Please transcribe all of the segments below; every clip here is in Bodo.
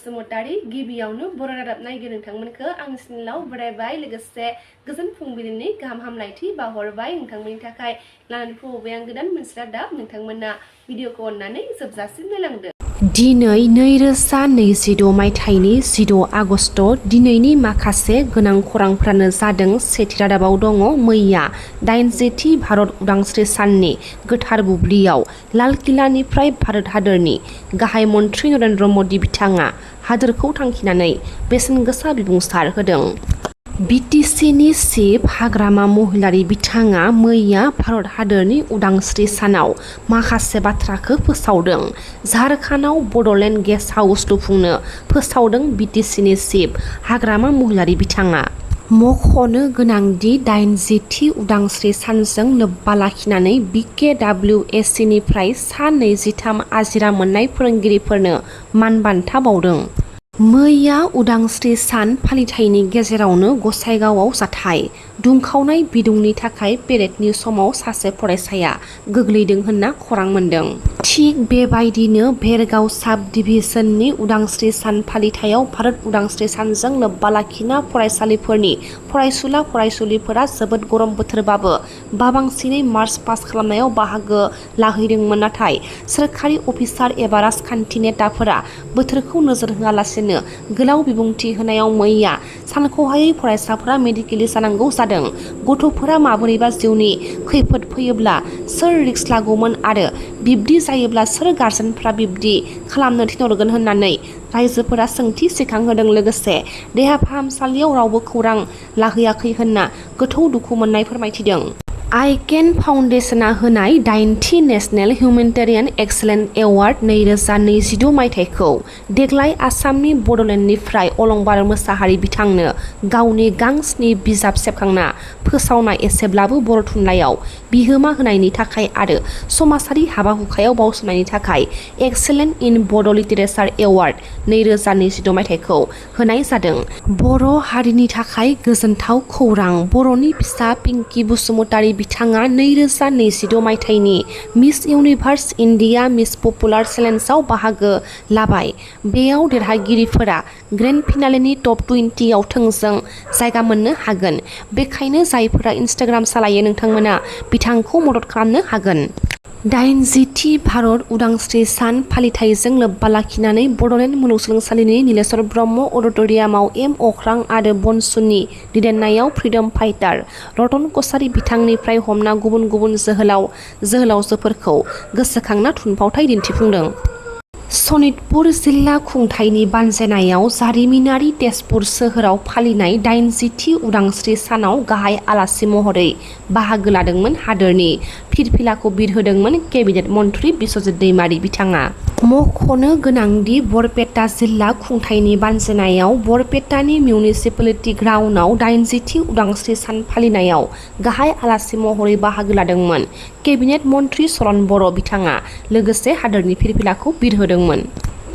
बसुमतारी गिबियावनो बर' रादाब नायगिर नोंथांमोनखौ आंनि चेनेलाव बरायबाय लोगोसे गोजोन फुंबिलिनि गाहाम हामलायथि बावहरबाय नोंथांमोननि थाखाय लानानै फैबाय आं गोदान मोनसे रादाब नोंथांमोना भिडिअखौ अननानै जोबजासिम नायलांदो। दिनै 2026 मायथाइनि 16 आगस्ट दिनैनि माखासे गोनां खौरांफ्रानो जादों। सेथि रादाबाव दङ मैया 80थि भारत उदांस्रि साननि गोथार बुब्लियाव लाल किलानिफ्राय भारत हादरनि गाहाय मन्त्रि नरेन्द्र मदि बिथाङा हादोरखौ थांखिनानै बेसेन गोसा बिबुंसार होदों। बिटिसिनि चिफ हाग्रामा महिलारि बिथाङा मैया भारत हादरनि उदांस्रि सानाव माखासे बाथ्राखौ फोसावदों। झारखन्डआव बड'लेण्ड गेस्ट हाउस लुफुंनो फोसावदों बिटिसिनि चिफ हाग्रामा महिलारि बिथाङा। मख'नो गोनांदि 80थि उदांस्रि सानजों लोब्बा लाखिनानै BKWSCनिफ्राय सा 23 आजिरा मोननाय फोरोंगिरिफोरनो मान बान्था बावदों। मैया उदांस्रि सान फालिथायनि गेजेरावनो गसाइगावआव जाथाय दुंखावनाय बिदुंनि थाखाय पेरेडनि समाव सासे फरायसाया गोग्लैदों होनना खौरां मोन्दों। थिग बेबायदिनो भेरगाव साब डिभिजननि उदांस्रि सान फालिथायाव भारत उदांस्रि सानजों लोब्बा लाखिना फरायसालिफोरनि फरायसुला फरायसुलिफोरा जोबोद गरम बोथोरबाबो बाबांसिनै मार्च पास खालामनायाव बाहागो लाहैदोंमोन। नाथाय सोरखारि अफिसार एबा राजखान्थि नेताफोरा बोथोरखौ नोजोर होआलासेनो गोलाव बिबुंथि होनायाव मैया सानख'हायै फरायसाफोरा मेडिकेलि जानांगौ जादों। गथ'फोरा माबोरैबा जिउनि खैफोद फैयोब्ला सोर रिक्स लागौमोन आरो बिब्दि जायोब्ला सोर गार्जेनफ्रा बिब्दि खालामनो थिनहरगोन होननानै रायजोफोरा सोंथि सिखांहोदों। लोगोसे देहा फाहामसालियाव रावबो खौरां लाहैयाखै होनना गोथौ दुखु मोननाय फोरमायथिदों। आइकेन फाउन्डेसना होनाय 8थि नेशनेल हिउमेनिटेरियान एक्सेलेन्स एवार्ड 2026 मायथाइखौ देग्लाय आसामनि बड'लेण्डनिफ्राय अलंबार मोसाहारि बिथांनो गावनि गांस्नि बिजाब सेबखांना फोसावनाय एसेब्लाबो बर' थुनलाइयाव बिहोमा होनायनि थाखाय आरो समाजारि हाबा हुखायाव बावसोमनायनि थाखाय एक्सेलेन्ट इन बड' लिटारेचार एवार्ड 2026 मायथाइखौ होनाय जादों। बर' हारिनि थाखाय गोजोनथाव खौरां बर'नि फिसा पिंकि बसुमतारी बिथाङा 2026 मायथाइनि Miss Universe India Miss popular चेलेन्जआव बाहागो लाबाय। बेयाव देरहागिरिफोरा ग्रेन्ड फिनालेनि टप 20 आव थोंजों जायगा मोननो हागोन। बेखायनो जायफोरा इन्स्टाग्राम सालायो नोंथांमोना बिथांखौ मदद खालामनो हागोन। 80थि भारत उदांस्रि सान फालिथायजों लोब्बा लाखिनानै बड'लेण्ड मुलुगसोलोंसालिनि नीलेश्वर ब्रह्म अडिट'रियामाव एम अख्रां आरो बनसुनि दैदेननायाव फ्रिडम फाइटार रतन कछारी बिथांनिफ्राय हमना गुबुन गुबुन जोहोलावजोफोरखौ गोसोखांना थुनफावथाय दिन्थिफुंदों। सनितपुर जिल्ला खुंथायनि बानजायनायाव जारिमिनारि तेजपुर सोहोराव फालिनाय 80थि उदांस्रि सानाव गाहाय आलासि महरै बाहागो लादोंमोन। हादोरनि फिरफिलाखौ बिरहोदोंमोन केबिनेट मन्त्रि बिस्वजित दैमारी बिथाङा। मख'नो गोनांदि बरपेटा जिल्ला खुंथायनि बानजायनायाव बरपेटानि मिउनिसिपेलिटि ग्राउन्डआव 80थि उदांस्रि सान फालिनायाव गाहाय आलासि महरै बाहागो लादोंमोन केबिनेट मन्त्रि चरण बर' बिथाङा लोगोसे हादोरनि फिरफिलाखौ बिरहोदोंमोन।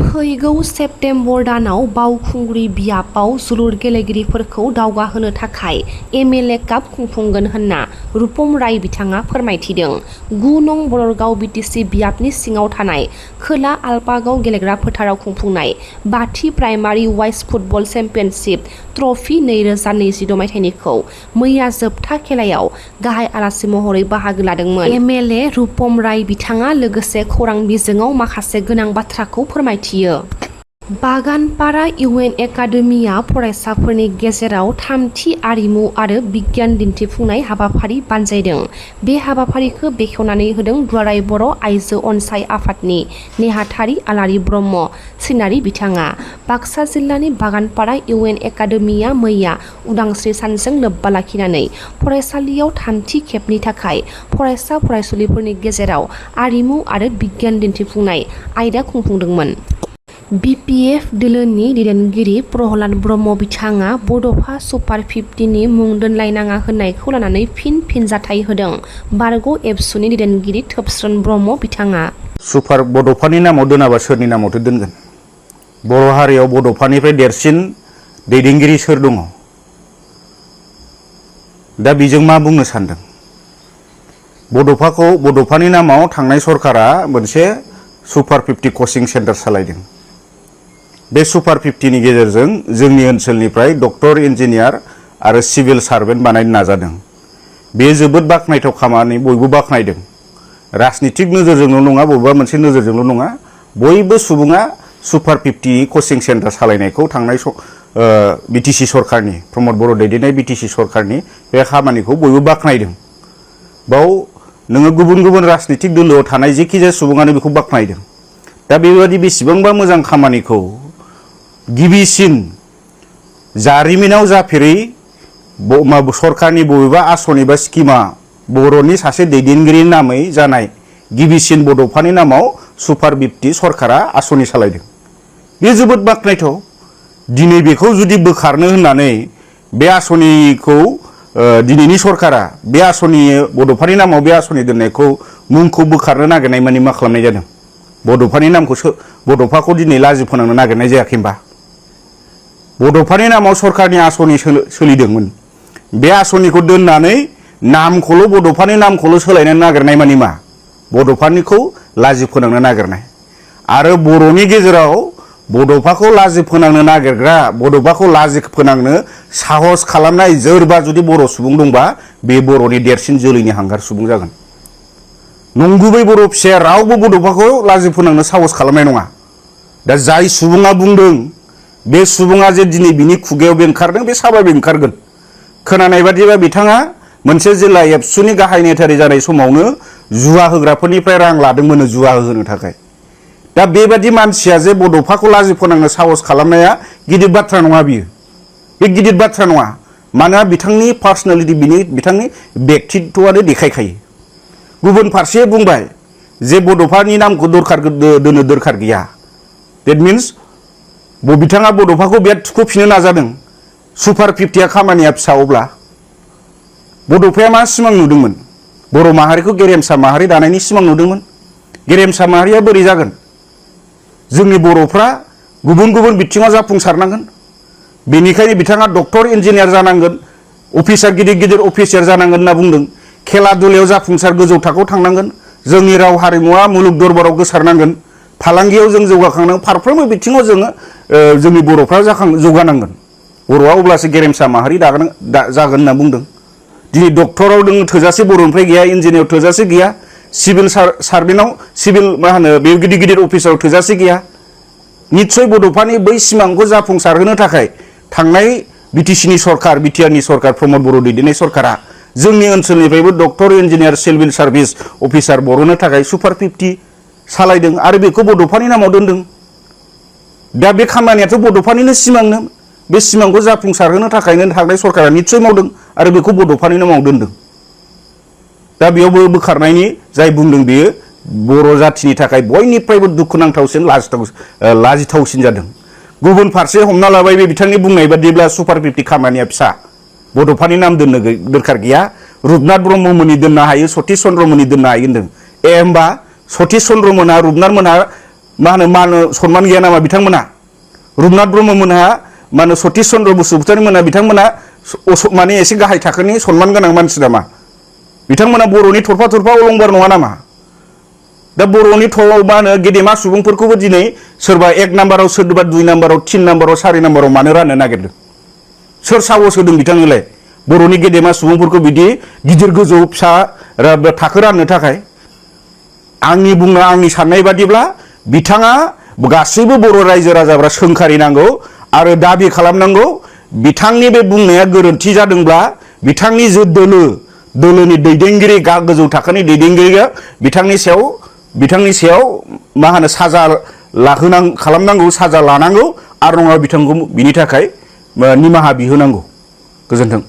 फैगौ सेप्तेम्बर दानाव बावखुंग्रि बियाबाव जोलुर गेलेगिरिफोरखौ दावगाहोनो थाखाय MLA काप खुंफुंगोन होनना रुपम राय बिथाङा फोरमायथिदों। 9 नं बररगाव BTC बियाबनि सिङाव थानाय खोला आलपागाव गेलेग्रा फोथाराव खुंफुंनाय 5थि primary wise football championship trophy 2026 मायथाइनिखौ मैया जोबथा खेलायाव गाहाय आलासि महरै बाहागो लादोंमोन। MLA रुपम राय बिथाङा लोगोसे खौरां बिजोङाव माखासे गोनां बाथ्राखौ फोरमायथियो। बागानपारा UN एकाडेमिया फरायसाफोरनि गेजेराव 3थि आरिमु आरो बिगियान दिन्थिफुंनाय हाबाफारि बानजायदों। बे हाबाफारिखौ बेखेवनानै होदों दुलाराय बर' आइजो अनसाय आफादनि नेहाथारि आलारि ब्रह्म सिनारि बिथाङा। बाक्सा जिल्लानि बागानपारा UN एकाडेमिया मैया उदांस्रि सानजों लोब्बा लाखिनानै फरायसालियाव 3थि खेबनि थाखाय फरायसा फरायसुलिफोरनि गेजेराव आरिमु आरो बिगियान दिन्थिफुंनाय आयदा खुंफुंदोंमोन। BPF दोलोनि दैदेनगिरि प्रहलाद ब्रह्म बिथाङा बड'फा सुपार 50नि मुं दोनलायनाङा होननायखौ लानानै फिन फिनजाथाय होदों। बारग' एबसुनि दैदेनगिरि थोबस्रोन ब्रह्म बिथाङा सुपार बड'फानि नामाव दोनाबा सोरनि नामावथो दोनगोन? बर' हारियाव बड'फानिफ्राय देरसिन दैदेनगिरि सोर दङ? दा बेजों मा बुंनो सानदों? बड'फानि नामाव थांनाय सरकारा मोनसे सुपार 50 कचिं सेन्टार सालायदों। बे सुपार 50 नि गेजेरजों जोंनि ओनसोलनिफ्राय डक्टर इन्जिनियार आरो सिभिल सार्भेन्ट बानायनो नाजादों बे जोबोद बाखनायथाव खामानि बयबो बाखनायदों राजनीतिक नोजोरजोंल' नङा बबेबा मोनसे नोजोरजोंल' नङा बयबो सुबुङा सुपार 50 कोचिं सेन्टार सालायनायखौ थांनाय बिटिसि सरकारनि प्रमद बर' दैदेननाय बिटिसि सरकारनि बे खामानिखौ बयबो बाखनायदों बाव नोङो गुबुन गुबुन राजनीतिक दोलोआव थानाय जेखि जाया सुबुङानो बेखौ बाखनायदों दा बेबायदि बेसेबांबा मोजां खामानिखौ गिबिसिन जारिमिनाव जाफेरै सरकारनि बबेबा आसनि बा स्किमा बर'नि सासे दैदेनगिरि नामै जानाय गिबिसिन बड'फानि नामाव सुपार 50 सरकारा आसनि सालायदों बे जोबोद बाखनायथाव दिनै बेखौ जुदि बोखारनो होननानै बे आसनिखौ दिनैनि सरकारा बे आसनि बड'फानि नामाव बे आसनि दोननायखौ मुंखौ बोखारनो नागिरनाय माने मा खालामनाय जादों बड'फानि नामखौ बड'फाखौ दिनै लाजि फोनांनो नागिरनाय जायाखै होनबा बड'फानि नामाव सरकारनि आसनि सोलिदोंमोन बे आसनिखौ दोननानै नामखौल' बड'फानि नामखौल' सोलायनो नागिरनाय माने मा बड'फानिखौ लाजि फोनांनो नागिरनाय आरो बर'नि गेजेराव बड'फाखौ लाजि फोनांनो नागिरग्रा बड'फाखौ लाजि फोनांनो साहस खालामनाय जोरबा जुदि बर' सुबुं दंबा बे बर'नि देरसिन जोलैनि हांगार सुबुं जागोन नंगुबै बर' फिसाया रावबो बड'फाखौ लाजि फोनांनो साहस खालामनाय नङा दा जाय सुबुङा बुंदों बे सुबुङा जे दिनै बिनि खुगायाव बे ओंखारदों बे साबाबो ओंखारगोन खोनानाय बादिबा बिथाङा मोनसे जिल्ला एबसुनि गाहाय नेथारि जानाय समावनो जुवा होग्राफोरनिफ्राय रां लादोंमोन जुवा होनो थाखाय दा बेबादि मानसिया जे बड'फाखौ लाजि फोनांनो साहस खालामनाया गिदिर बाथ्रा नङा बियो बे गिदिर बाथ्रा नङा मानोना बिथांनि पार्सनेलिटि बिथांनि व्यक्तित्वआनो देखायखायो गुबुन फारसे बुंबाय जे बड'फानि नामखौ दोनो दरखार गैया दैट मिन्स बिथाङा बड'फाखौ बे थुखोफिननो नाजादों सुपार 50 खामानिया फिसा अब्ला बड'फाया मा सिमां नुदोंमोन बर' माहारिखौ गेरेमसा माहारि दानायनि सिमां नुदोंमोन गेरेमसा माहारिया बोरै जागोन जोंनि बर'फ्रा गुबुन गुबुन बिथिङाव जाफुंसारनांगोन बेनिखायनो बिथाङा डक्टर इन्जिनियार जानांगोन अफिसार गिदिर गिदिर अफिसार जानांगोन होनना बुंदों खेला दुलायाव जाफुंसार गोजौ थाखोआव थांनांगोन जोंनि राव हारिमुवा मुलुग दरबाराव गोसारनांगोन फालांगियाव जों जौगाखांनांगोन फारफ्रोमबो बिथिङाव जोङो जोंनि बर'फ्रा जौगानांगोन बर'आ अब्लासो गेरेमसा माहारि जागोन होनना बुंदों दिनै डक्टराव नों थोजासे बर'निफ्राय गैया इन्जिनियार थोजासे गैया सिभिल सार्भेन्टआव सिभिल मा होनो बे गिदिर गिदिर अफिसाव थोजासे गैया निश्चय बड'फानि बै सिमांखौ जाफुंसारहोनो थाखाय थांनाय बिटिसिनि सरकार बिटिआरनि सरकार प्रमद बर' दैदेननाय सरकारा जोंनि ओनसोलनिफ्रायबो doctor engineer civil service officer बर'नो थाखाय सुपार 50 सालायदों आरो बेखौ बड'फानि नामाव दोनदों दा बे खामानियाथ' बड'फानिनो सिमांनो बे सिमांखौ जाफुंसारहोनो थाखायनो थांनाय सरकारा निश्चय मावदों आरो बेखौ बड'फानि नामाव दोनदों दा बेयावबो बोखारनायनि जाय बुंदों बेयो बर' जाथिनि थाखाय बयनिफ्रायबो दुखुनांथावसिन लाजिथावसिन जादों गुबुन फारसे हमना लाबाय बे बिथांनि बुंनाय बादिब्ला सुपार 50 खामानिया फिसा बड'फानि नाम दोननो दरखार गैया रुपनाथ ब्रह्ममोननि दोननो हायो सतीश चन्द्रमोननि दोननो हायो होनदों होमबा सतीश चन्द्रमोनहा रुपनाथ मोनहा मा होनो सनमान गैया नामा बिथांमोना रुपनाथ ब्रह्ममोनहा मा होनो सतीश चन्द्र बसुमतारी मोनहा बिथांमोना माने एसे गाहाय थाखोनि सनमान गोनां मानसि नामा बिथांमोना बर'नि थरफा थरफा अलंबार नङा नामा दा बर'नि मा होनो गेदेमा सुबुंफोरखौबो दिनै सोरबा 1 नाम्बाराव सोरबा 2 नाम्बाराव 3 नाम्बाराव 4 नाम्बाराव मानो राननो नागिरदों सोर साहस होदों बिथांनोलाय बर'नि गेदेमा सुबुंफोरखौ बिदि गिदिर गोजौ फिसा थाखो राननो थाखाय आंनि साननाय बादिब्ला बिथाङा गासैबो बर' रायजो राजाफ्रा सोंखारिनांगौ आरो दाबि खालामनांगौ बिथांनि बे बुंनाया गोरोन्थि जादोंब्ला बिथांनि जे दोलोनि दैदेनगिरि गोजौ थाखोनि दैदेनगिरिया बिथांनि सायाव मा होनो साजा खालामनांगौ साजा लानांगौ आरो नङाबा बिथांखौ बिनि थाखाय निमाहा बिहोनांगौ गोजोन्थों।